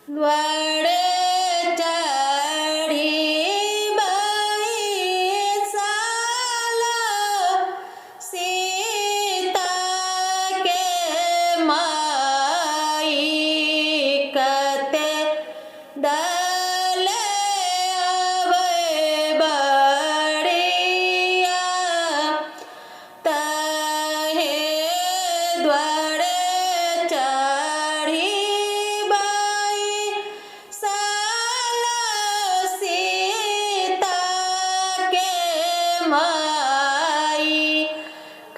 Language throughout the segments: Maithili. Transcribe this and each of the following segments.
द्वार चढ़ी बैसल सीता के माई, कते दल अबै बड़िया, तहे द्वार चढ़ी बैसल सीता के माई,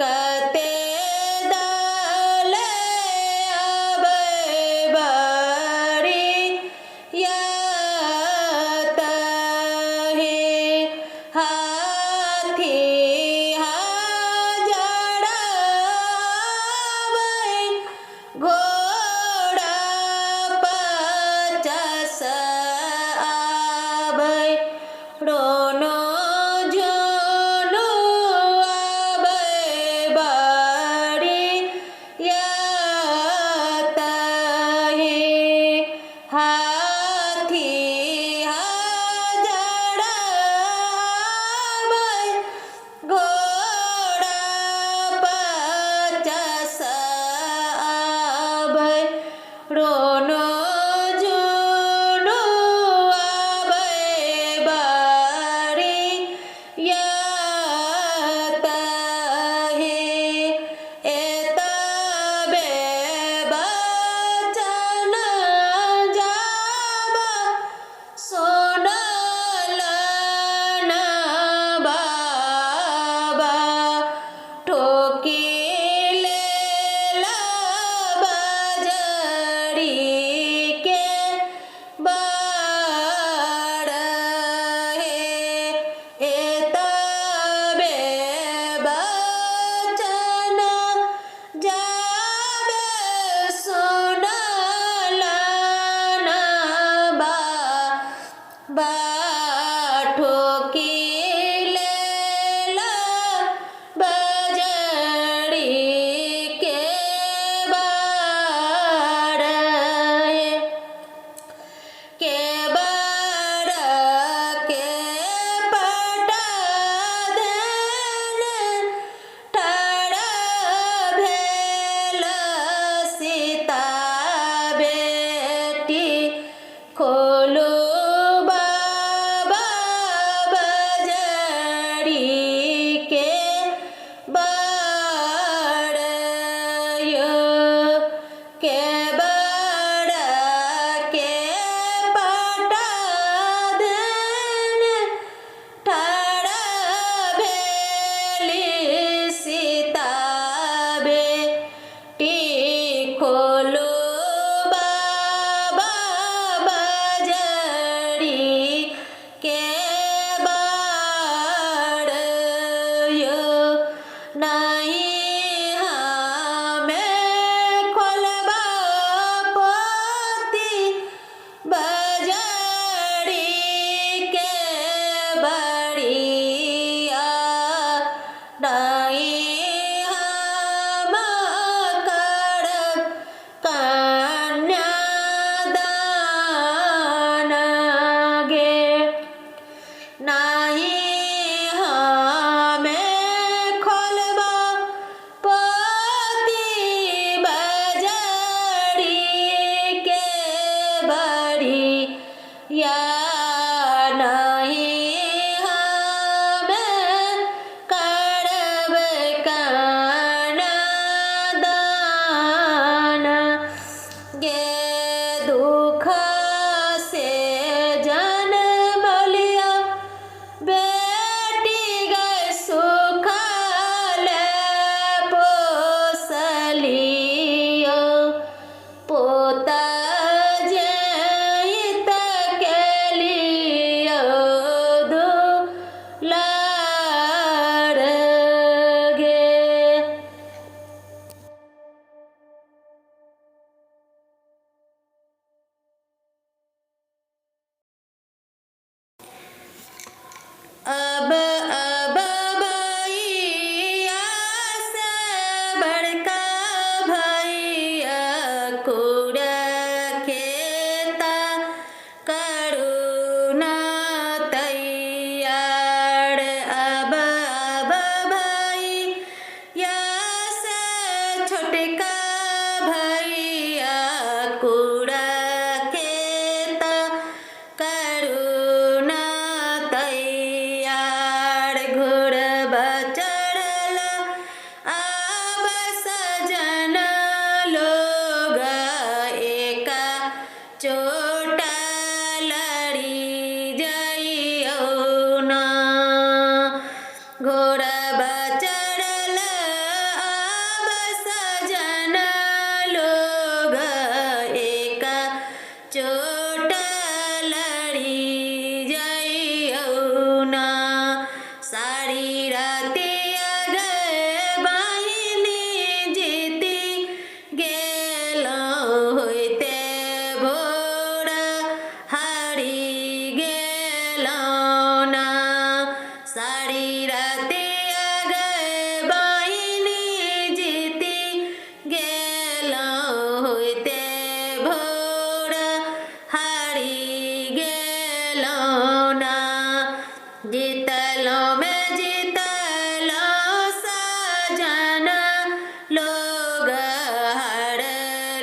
कते दल अबै बड़िया, तहे हाथी हजार आबै, घोड़ा 50 आबै, रोनो झुनु आबै बड़िया, तहे हाथी हजार आबै, घोड़ा 50 आबै, रोनो झुनु आबै बड़िया, तहे एतबे बचन जब सुनलन बाबा, ठोकी लेल बजरी के बाड़ हे, एतबे बचन जब सुनलन बाबा, ठोकी लेल बजरी के बाड़ हे, के बाड़ के पटा देने ठाढ़ भेल सीता बेटी, खोलू बाबा बजरी के बाड़ यो, के बाड़ के पटा देने ठाढ़ भेली सीता बेटी, खोलू बाबा बजरी के बाड़ यो, नहीं हमें खोलबा पोती बजरी के बड़िया, नहीं हम करब।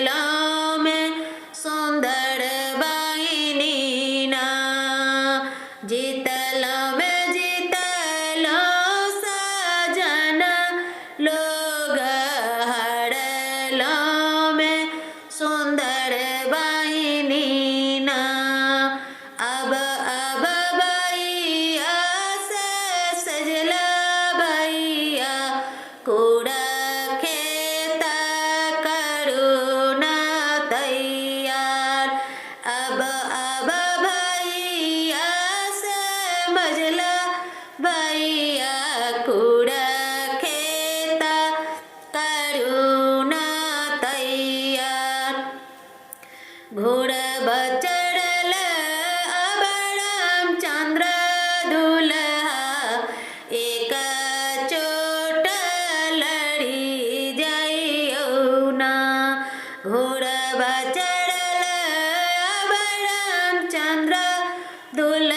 जीतलमे सुन्दर बहिनी ना। जीतलमे जीतलो सजन लोग हरलमे सुन्दर बहिनी ना। अब अब भैया से सजला भैया कूड़ा खेता करुणा तैयार। अब अब भैया से मजला भैया कूड़ा खेता करुणा तैयार। घोड़बा चढ़ल अब रामचंद्र दुल्हा एक चोट लड़ी जाइयो ना। घोड़बा चढ़ल अब रामचंद्र दुल्हा।